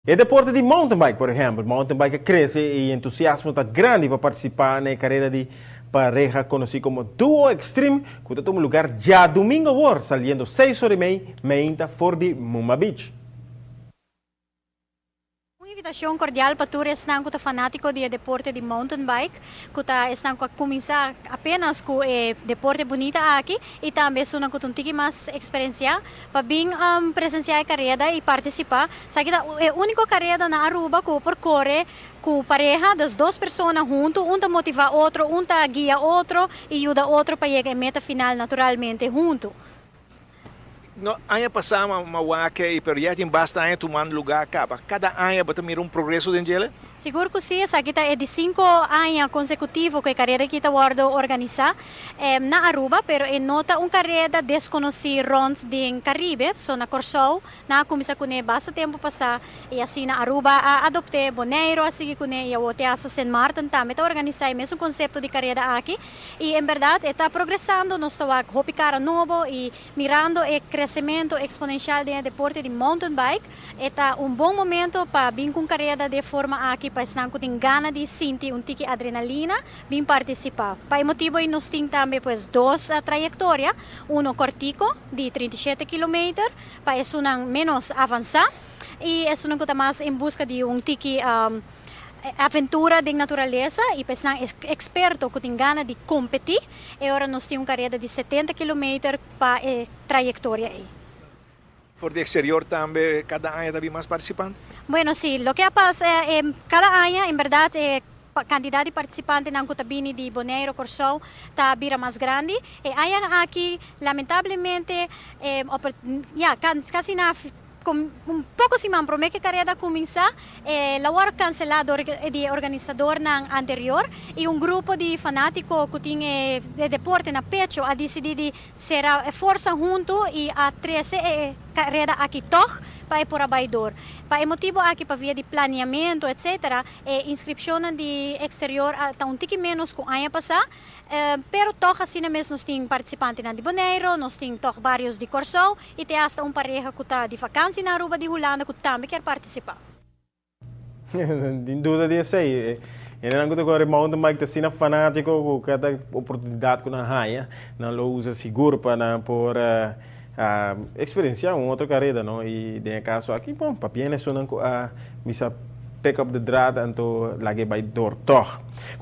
E deporte di mountain bike, por ehempel, mountain bike a crece y entusiasmo ta grandi pa participa na careda di pareha conoci como Duo Extreme, cu ta tuma luga diadomingo awor, saliendo 6:30 mainta for di Muma Beach. Un invitacion cordial pa tur esnan cu ta fanatico di deporte di mountain bike, cu ta esnan cu a cuminsa apenas cu e deporte bunita aki y tambe esnan cu un tiki mas experiencia pa bin presencia e careda y participa. Esaki ta e unico careda na Aruba cu por core cu pareha, dus dos persona hunto, un ta motiva otro, un ta guia otro y yuda otro pa yega na meta final naturalmente hunto. No, aña pasa m'a wak e, pero ya tin basta aña tumando luga caba. Cada aña bo ta mira un progreso den dje? Sigur cu si, esaki ta e di 5 aña consecutivo cu e careda aki ta wordo organisa na Aruba, pero e no ta un careda desconoci rond di Caribe, so na Corsou, nan a cuminsa cune basta tempo pasa y asina na Aruba a adopta, Boneiro a sigui cune y awor hasta Sint Maarten tambe ta organisa e mesun concepto di careda aki y en berdad ta progresando, nos ta hopi cara nobo y mirando e crecemento exponencial di deporte di mountain bike, ta un bon momento pa bin cu careda di forma aki pa esnan cu tin gana di sinti un tiki adrenalina, bin participa. Pa e motibo nos tin tambe, pues, dos trayectoria, uno cortico di 37 km, pa esnan menos avansa y esun cu ta mas en busca di un tiki aventura di naturalesa y pa esnan experto cu tin gana di competi, y awor nos tin un careda di 70 km pa e trayectoria ey. For di exterior tambe, cada aña tambe mas participante? Bueno, si, loke a pasa ta, cada aña, en berdad, cantidad di participantenan cu ta bini di Boneiro, Corsou, ta bira mas grandi. E aña aki, lamentablemente, ja, casi na un poco siman prome cu e careda cuminsa, el a wordo cancela di organisadornan anterior y un grupo di fanatico cu tin e deporte na pecho a dicidi di sera forsa hunto y a trece e careda aki toch pa por bay door. Pa e motibo aki, pa via di planeamento, etc., e inscripcion di exterior ta un tiki menos cu aña pasa, pero toch asina mes nos tin participantenan di Boneiro, nos tin toch varios di Corsou y tin hasta un pareha cu ta di vakantie na Aruba di Hulanda cu tambe kier participa. Sin duda di esey. E nan cu core mountain bike ta asina fanatico cu cada oportunidad cu nan haya, nan lo usa sigur pa nan por experiencia un otro careda, no? Y den caso aki, bon, pabien esunnan cu a misa pick up the draad anto lag'e bay door toch.